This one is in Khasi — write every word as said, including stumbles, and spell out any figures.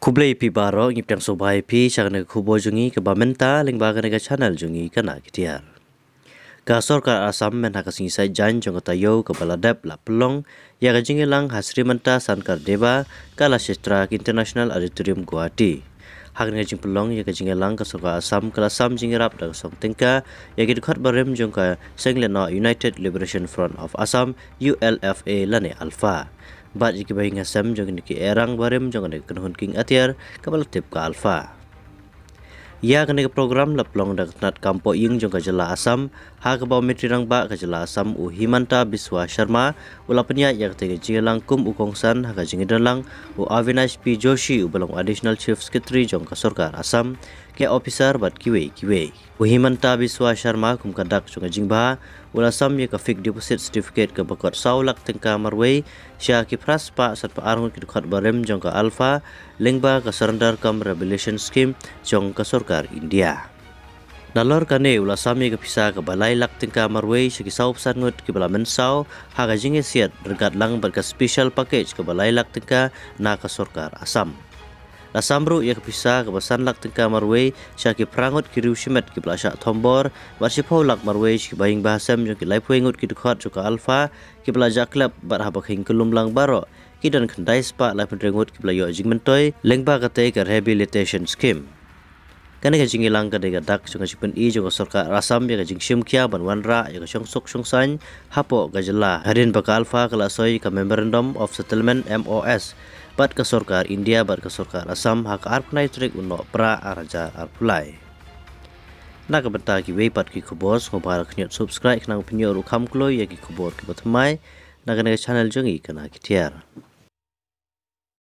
Khublei phi baroh, ngi pdiang sngewbha ïa phi sha kane ka khubor jong ngi kaba mynta lyngba kane ka channel jong ngi ka Na Khithiar. Ka sorkar Assam mynta ha ka sngi Saitjaiñ jong ka taïew kaba la dep la pynlong ïa ka jingïalang ha Srimanta Shankar Deva Kalakshetra International Auditorium, Guwahati. Ha kane ka jingpynlong ïa ka jingïalang, ka sorkar Assam ka la sam jingïarap da ka song tyngka ïa ki dkhot barim jong ka seng lehnoh United Liberation Front of Assam, U L F A lane ULFA, bad ïa ki bahaïing hasem jong kine ki airang barim jong kane ka kynhun kieng atiar kaba la tip ka ULFA. Ïa kane ka program la pynlong da ka tnat kam pohïing jong ka jylla Assam, ha kaba u Myntri Rangbah ka jylla Assam u Himanta Biswa Sharma u la pynïaid ïa katei ka jingïalang kum u kongsan, ha ka jingïadonlang u Avinash P Joshi uba long Additional Chief Secretary jong ka sorkar Assam, ki ophisar bad kiwei kiwei. U Himanta Biswa Sharma, kum ka dak jong ka jingbha, u la sam ïa ka fixed deposit certificate kaba kot saw lak tyngka marwei sha ki phra spah sanphew ar ngut ki dkhot barim jong ka ULFA lyngba ka Surrender cum Revolution Scheme jong ka sorkar India. Nalor kane u la sam ïa ka pisa kaba lai lak tyngka marwei sha ki sawphew san ngut kiba la mynsaw ha ka jingïasiat ryngkat lang bad ka special package kaba lai lak tyngka na ka sorkar Assam. La sam ruh ïa ka pisa kaba san lak tyngka marwei sha ki phra ngut ki riew shimet kiba la shah thombor, bad shiphew lak marwei sha ki bahaïing bahasem jong ki laiphew ngut ki dkhot jong ka ULFA kiba la jah klep, bad haba ka kheiñ kyllum lang baroh, ki don khyndai spah laiphew hynriew ngut kiba la ïoh jingmyntoi lyngba katei ka rehabilitation scheme. Kane ka jingïalang ka dei ka dak jong ka jingpyni jong ka sorkar Assam ïa ka jingshim khia ban wanrah ïa ka shongsuk shongsaiñ hapoh ka jylla, hadien ba ka ULFA ka la soi ka Memorandum of Settlement, M O S, bad ka sorkar India bad ka sorkar Assam ha ka arphew khyndai tarik u Nohprah ar hajar arphew lai. Na ka bynta kiwei pat ki khubor, sngewbha la khñiot subscribe khnang phin ïoh ruh kham kloi ïa ki khubor kiba thymmai na kane ka channel jong ngi ka Na Khithiar.